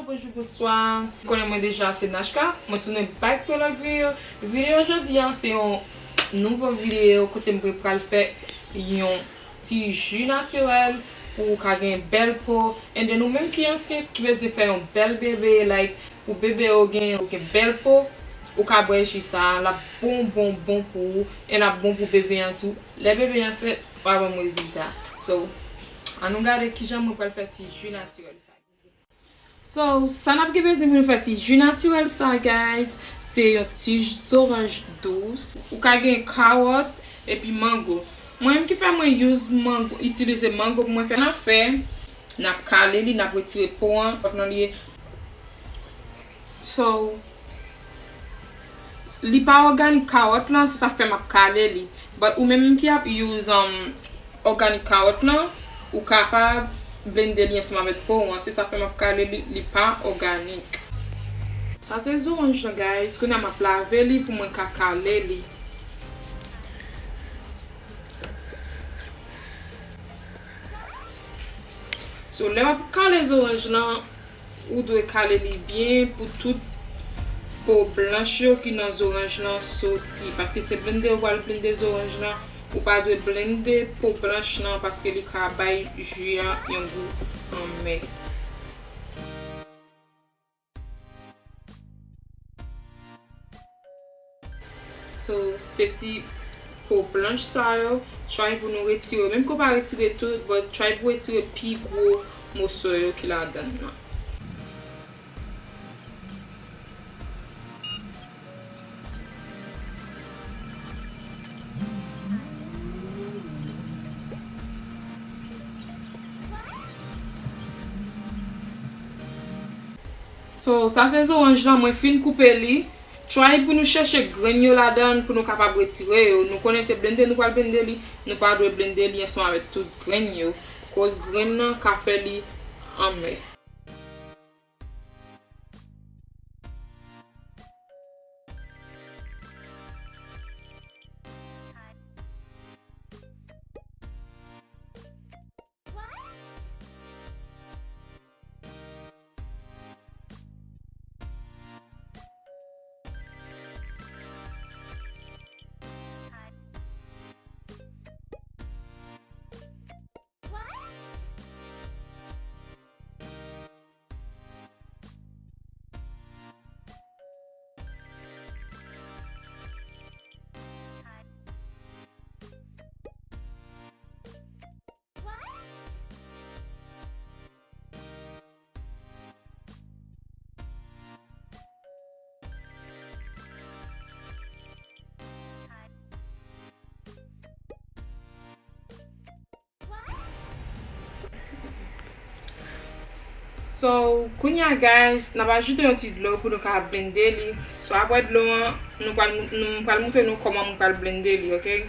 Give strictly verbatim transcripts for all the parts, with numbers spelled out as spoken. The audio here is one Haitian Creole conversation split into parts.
Bonjou, bonswa. Konnen mwen deja, se Nachka. Mwen tounen back pou yon lòt videyo. Videyo jodi a, se yon nouvo videyo kote mwen pral fè yon ti ji natirèl pou w ka gen bèl po. And then ou menm ki ansent, ki bezwen fè yon bèl bebe, like, pou bebe w gen, gen bèl po, ou ka bwè ji sa a, l ap bon, bon, bon pou ou, e l ap bon pou bebe an tou. Lè bebe an fèt, w a ban m rezilta. So, ann nou gade kijan mwen pral fè ti ji natirèl sa. So, sa n ap gen bezwen pou nou fè ti ji natirèl sa, guys, se yon ti zoranj dous. Ou ka gen kawòt epi mango. Mwen menm ki fè mwen use mango, itilize mango pou mwen fè. N ap fè, n ap kale li, n ap retire po an, kòt lan li ye. So, li pa òganik kawòt lan, se sa fè m ap kale li. But ou menm ki ap use, um, òganik kawòt lan, ou kapab blende li ansanm avèk po w an. Se sa fè m ap kale li, li pa òganik. Sa se zoranj lan, guys. Kounye a m ap lave li pou mwen ka kale li. So, lè w ap kale zoranj lan, ou dwe kale li byen pou tout po blanch yo ki nan zoranj lan soti. Paske se blende ou pral blende zoranj lan, ou pa dwe blende po blanch lan paske li ka bay ji a yon gou anmè. So, se ti po blanch sa yo, try pou nou retire yo. Menm ke w pa retire tout, but try pou w retire pi gwo moso yo ki ladan nan. So, sa se zoranj lan, mwen fin koupe li. Try pou nou chèche grenn yo ladan l pou nou kapab retire yo. Nou konnen se blende nou pral blende li, nou pa dwe blende li ansanm avèk tout grenn yo, koz grenn nan ka fè li anmè. So, kounye a, guys, n ap ajoute yon ti dlo pou nou ka blende li. So, apre dlo an, nou pral, nou pral montre nou kòman nou pral blende li, oke?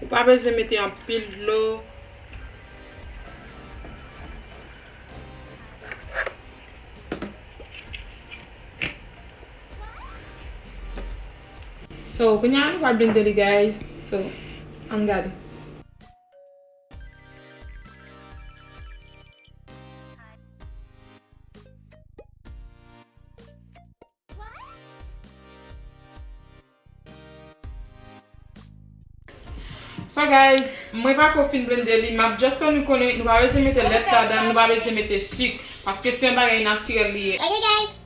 Ou pa bezwen mete anpil dlo. So, kounye a nou pral blende li, guys. So, ann gade. So guys, mwen pako fin blende li, m ap just fè nou konnen, nou pa bezwen mete lèt ladan, nou pa bezwen mete sik, paske se yon bagay natirèl li ye. Ok guys.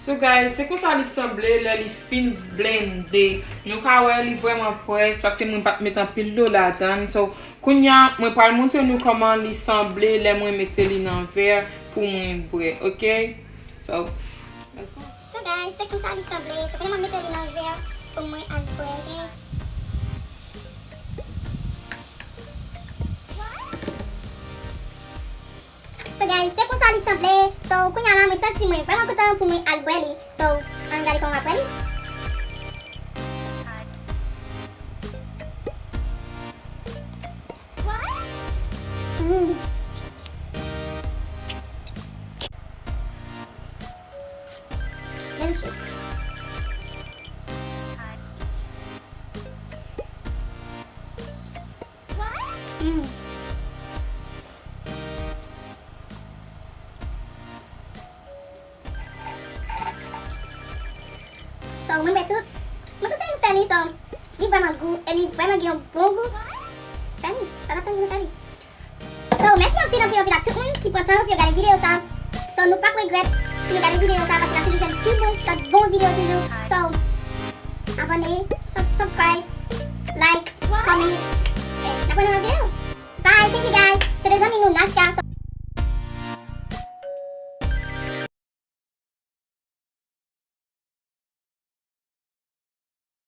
So guys, se konsa li sanble lè li fin blende. Nou ka wè li vrèman près, paske mwen pa t met anpil dlo ladan. So, kounye a, mwen pral montre nou kòman li sanble lè mwen mete li nan vè pou mwen bwè, oke? So, let's go. So guys, se konsa li sanble. So, kounye a mwen mete li nan vè pou mwen al bwè, oke? So guys, se konsa li sanble. So, kounye a la, mwen santi mwen vrèman kontan pou mwen al bwè li. So, ann gade kòman m ap bwè li. Mm. Delicious. Mwen bwè tout. Mwen panse nou fè li, so, li vrèman gou, e li vrèman gen yon bon gou. Fè li, sa n ap tann pou nou fè li. So, mèsi anpil, anpil, anpil ak tout moun ki pran tan yo pou yo gade videyo sa. So, nou p ap regrèt si nou gade videyo sa, paske n ap toujou jwenn pi bon, lòt bon videyo toujou. So, abòne, sub- subscribe, like, comment,